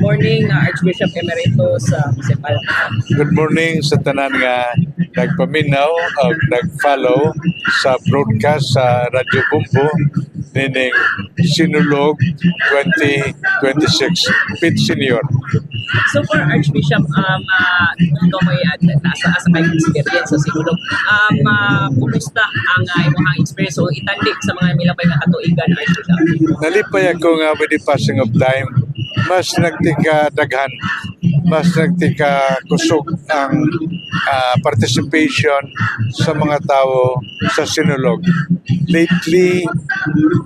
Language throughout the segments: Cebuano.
Morning, Archbishop Emeritus Jose Palma. Good morning sa tanan nga nagpaminaw o nag-follow sa broadcast sa Radyo Bombo nining Sinulog 2026. Pit Senior. So for Archbishop, ikaw may nasa asa kay experience sa Sinulog. Kumusta ang imong experience o itandik sa mga milabay nga katuigan, Archbishop? Nalipay ako nga with the passing of time, mas nagtika daghan, mas nagtika kusog ang participation sa mga tao sa Sinulog. Lately,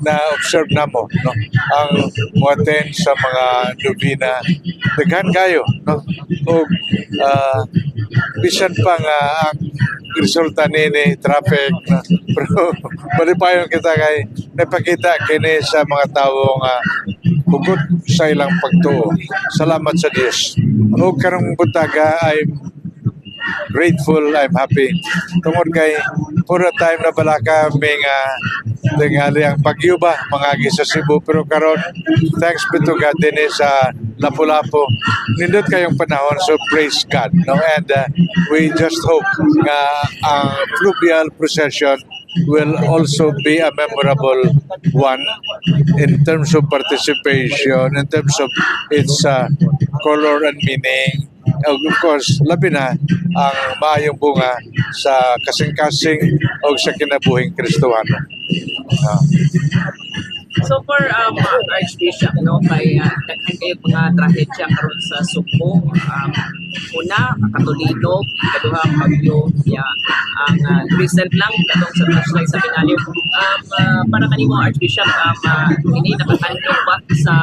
na-observe namo, no, ang mo-attend sa mga novena, daghan kayo, no? Ug bisan pa nga ang resulta nini traffic, no? Pero malipayon kita kay napakita kini sa mga tawo nga hugot sa ilang pagtuo. Salamat sa Dios. Ug karong buntaga, I'm grateful, I'm happy. Tungod kay puro time na balaka may nga tingali ang bagyo ba mangagi sa Cebu, pero karon, thanks be to God, dinhi sa Lapu-Lapu nindot kayong panahon, so praise God, no? And we just hope nga ang fluvial procession will also be a memorable one in terms of participation, in terms of its color and meaning. And of course, labi na ang maayong bunga sa kasing-kasing o sa kinabuhing Kristohano. So for Archbishop, no, kay daghan kayo mga trahedya karon sa Sugbo. Una, Katolinog, kaduha, bagyo, ya, ang recent lang katong sa flashlight sa Binaliw. Para kanimo, Archbishop, ini nakatandog ba sa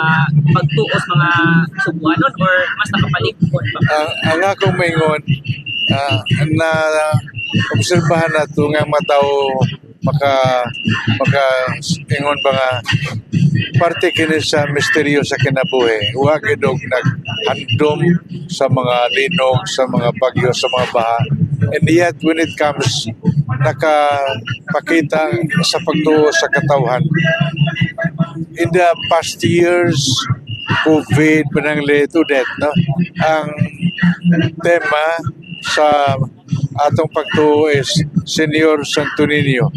pagtuos mga Sugbuanon or mas nakapalikpon ba? Ang akong maingon, na obserbahan nato nga mga tao maka ingon ba nga parte kini sa misteryo sa kinabuhi. Wa gid og naghandom sa mga linog, sa mga bagyo, sa mga baha. And yet when it comes, nakapakita sa pagtuo sa katawhan. In the past years, COVID, pananglit, Odette, no? Ang tema sa atong pagtuo is Señor Santo Niño,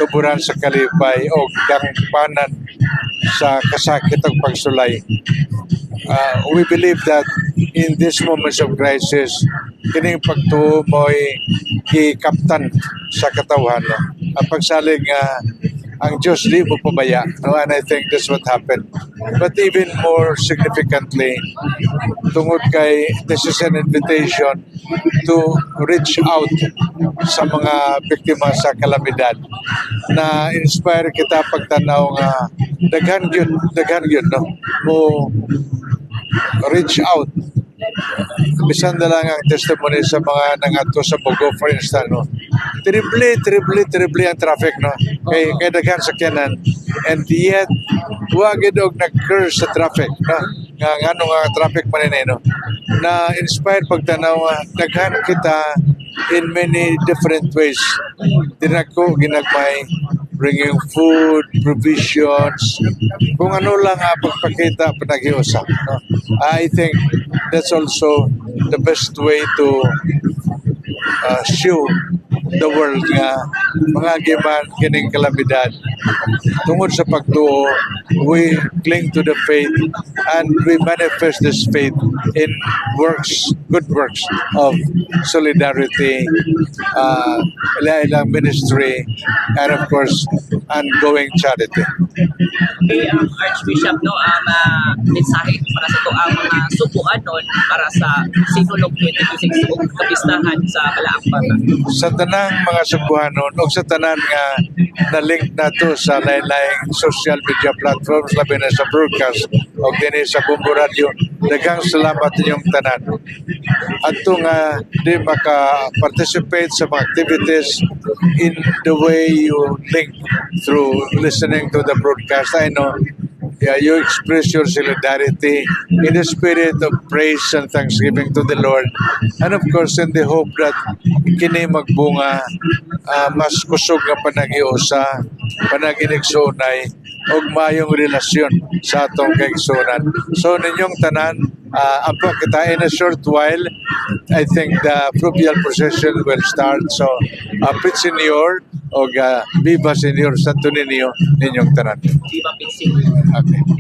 tuburan sa kalipay o dangpanan sa kasakit og pagsulay. We believe that in these moments of crisis, kining pagtuo mo'y gikaptan sa katawhan. No? Ang pagsalig nga ang Diyos di mo pabaya. No? And I think that's what happened. But even more significantly, tungod kay this is an invitation to reach out sa mga biktima sa kalamidad, na inspire kita pagtanaw nga daghan gyud, no, mo reach out, bisan na lang ang testimony sa mga nangadto sa Bogo, for instance, no? Triple, triple, triple ang traffic, no, kay daghan sakyanan, and yet wa gid og nag-curse sa traffic, no, nga ngano nga traffic man ini, no? Na inspired pagtanaw nga daghan kita in many different ways, dinako ginagmay, bringing food, provisions, kung ano lang ang pagpakita panagiusa, no? I think that's also the best way to show the world nga mga giman kining kalamidad, tungod sa pagtuo, we cling to the faith and we manifest this faith in works, good works of solidarity, ilang ministry, and of course, ongoing charity. Okay, Archbishop, no, mensahe para sa atoang mga Sugbuanon para sa Sinulog 2026 ug kapistahan sa Balaang Bata. Sa tanang mga Sugbuanon o sa tanan nga na-link nato sa lain-laing social media platforms, labi na sa broadcast o dinhi sa Bombo Radio, daghang salamat inyong tanan. Adto nga di maka-participate sa mga activities, in the way you link through listening to the broadcast, I know, yeah, you express your solidarity in the spirit of praise and thanksgiving to the Lord. And of course, in the hope that kini magbunga mas kusog nga panagiusa, panaginigsunay. ug maayong relasyon sa atong kaigsuonan. So ninyong tanan, ampo kita. In a short while, I think the fluvial procession will start. So, Pit Señor o Viva Señor Santo Niño ninyong tanan. Viva Pitsing. Okay.